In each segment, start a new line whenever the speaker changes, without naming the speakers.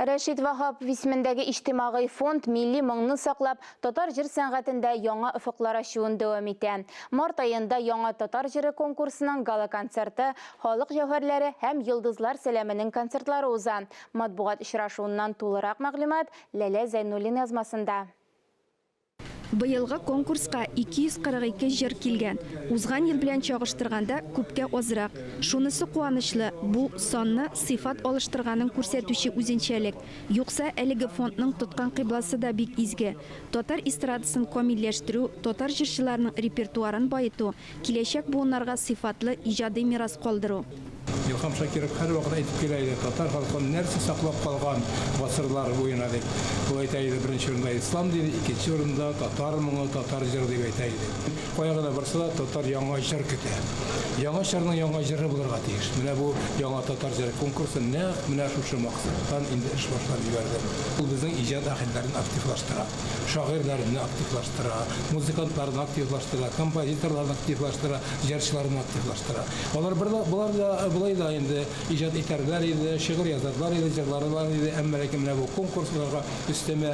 Рәшит Ваһапов исемендәге иҗтимагый фонд милли моңны саклап, татар җыр сәнгатендә яңа офыклар ачуын дәвам итә. Март аенда Яңа татар җыры конкурсының гала-концерты, Халык җәүһәрләре һәм Йолдызлар сәламенең концертлары уза. Матбугат очрашуыннан тулырак мәгълүмат Ләлә Зәйнуллина язмасында.
Быелгы конкурска 242 җыр килгән. Узган ел белән чагыштырганда, күпкә азрак. Шунысы куанычлы, бу, санны сыйфат алыштырганын күрсәтүче үзенчәлек. Юкса, әлеге фондның тоткан кыйбласы да бик изге, татар эстрадасын камилләштерү, татар җырчыларының репертуарын баету, Киләчәк буыннарга сыйфатлы иҗади мирас калдыру.
Илһам Шакиров һәрвакыт әйтеп килә иде, татар халкын нәрсә саклап калган гасырлар буена дип. Ул әйтә иде, беренче урында ислам дине, икенче урында татар моңы, татар җыры дип әйтә иде. Кая гына барса да, татар яңа җыр көтә. Яңа чорның яңа җыры булырга тиеш. Менә бу Яңа татар җыры конкурсы нәкъ менә шушы максаттан инде эш башлап җибәрде. Ул безнең иҗат әһелләрен активлаштыра. Шагыйрьләрне активлаштыра, музыкантларны активлаштыра, композиторларны активлаштыра, җырчыларны активлаштыра. Алар бер дә, болар да болай да инде иҗат итәрләр иде, шигырь язарлар иде, җырларлар иде, әмма ләкин менә бу конкурс аларга өстәмә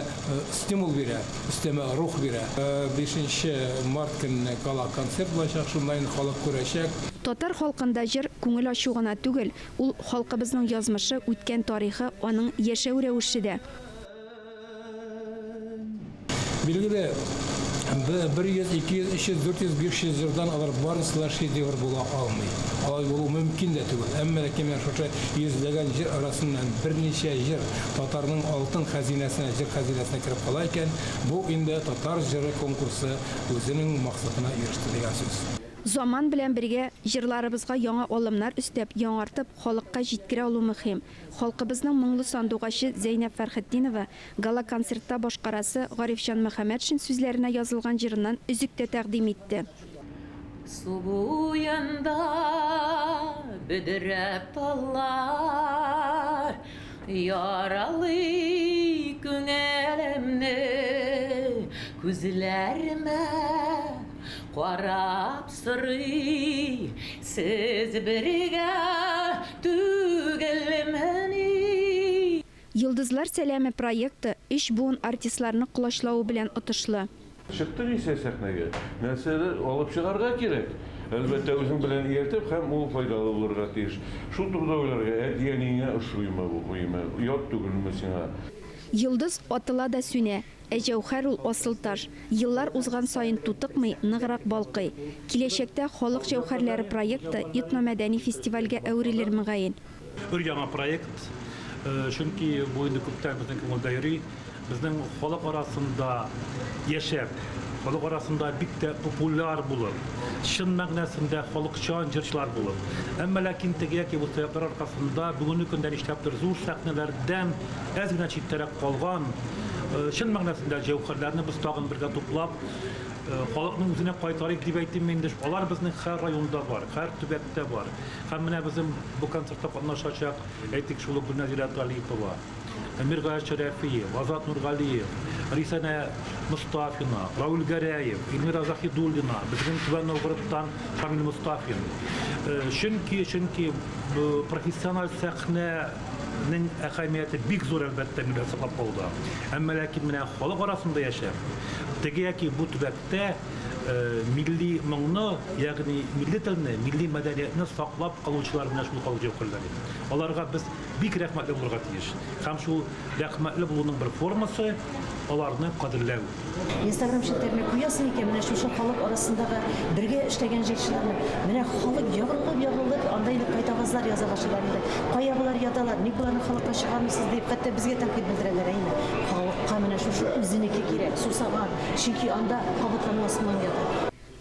стимул бирә, өстәмә рух бирә. Бишенче март көнне гала-концерт булачак, шунда инде халык күрәчәк.
Татар халкында җыр күңел ачу гына түгел, ул халкыбызның язмышы, үткән тарихы, аның яшәү рәвеше дә.
Билгеле, 100, 200, 300, 400, 500 җырдан алар барысы да шедевр була алмый. Алай булу мөмкин дә түгел. Әмма ләкин менә шушы йөзләгән җыр арасыннан берничә җыр татарның алтын хәзинәсенә, җыр хәзинәсенә кереп кала икән, бу инде татар җыры конкурсы үзенең максатына иреште дигән сүз.
Заман белән бергә җырларыбызга яңа алымнар өстәп, яңартып, халыкка җиткерә алу мөһим. Халкыбызның моңлы сандугачы Зәйнәб Фәрхетдинова гала-концертта башкарасы Гарифҗан Мөхәммәтшин сүзләренә язылган җырыннан өзек тә тәкъдим итте.
Су буенда бөдрәп таллар Яралый күңелемне, Күзләремә Карап сорый, сез бергә түгелмени?
Йолдызлар сәламе проекты өч буын артистларны колачлавы белән отышлы.
Чыктык исә сәхнәгә, нәрсәдер алып чыгарга кирәк. Әлбәттә, үзең белән ияртеп һәм ул файдалы булырга тиеш. Шул турыда уйларга, әти-әниеңә ошыймы бу, куемы, ят түгелме сиңа?
Йолдыз атыла да сүнә, Ә җәүһәр ул асыл таш. Еллар узган саен тутыкмый, ныграк балкый. Киләчәктә Халык җәүһәрләре проекты этномәдәни фестивальгә әверелер, мөгаен.
Өр-яңа проект, чөнки бу инде күптән безнең күңелдә йөри. Безнең халык арасында яшәп, халык арасында бик тә популяр булып, чын мәгънәсендә халыкчан җырчылар булып, әмма ләкин теге яки бу сәбәпләр аркасында бүгенге көндә нишләптер зур сәхнәләрдән әз генә читтәрәк калган, чын мәгънәсендә җәүһәрләрне без тагын бергә туплап, халыкның үзенә кайтарыйк дип әйтим инде. Алар безнең һәр районда бар, һәр төбәктә бар. Һәм менә безнең бу концертта катнашачак, әйтик, шул ук Гөлнәзирә Талипова, Миргаяз Шәрәфиев, Азат Нургалиев, Рисәнә Мостафина, Равил Гәрәев, Эльмира Заһидуллина, безнең Түбән Новгородтан Шамил Мостафин. Чөнки, чөнки профессиональ сәхнә нең әһәмияте бик зур, әлбәттә, милләт саклап калуда. Әмма ләкин менә халык арасында яшәп, теге яки бу төбәктә милли моңны, ягъни милли телне, милли мәдәниятне саклап калучылар менә шул халык җәүһәрләре. Аларга без бик рәхмәтле булырга тиеш. Һәм шул рәхмәтле булуның бер формасы, аларны кадерләү.
Инстаграм челтәренә куясың икән, менә шушы халык арасындагы бергә эшләгән җырчыларны, менә халык ябырылып-ябырылып, анда инде кайтавазлар яза башлыйлар инде. Кая болар яталар, ник боларны халыкка чыгармыйсыз дип, хәтта безгә тәнкыйть белдерәләр, әйме. Халыкка менә шушы үзенеке кирәк, сусаган, чөнки анда кабатланмас моң ята.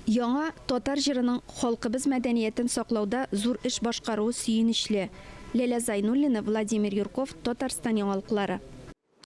Яңа татар җырының халкыбыз мәдәниятен саклауда зур эш башкаруы сөенечле. Ләлә Зайнуллина, Владимир Юрков, Татарстан яңалыклары.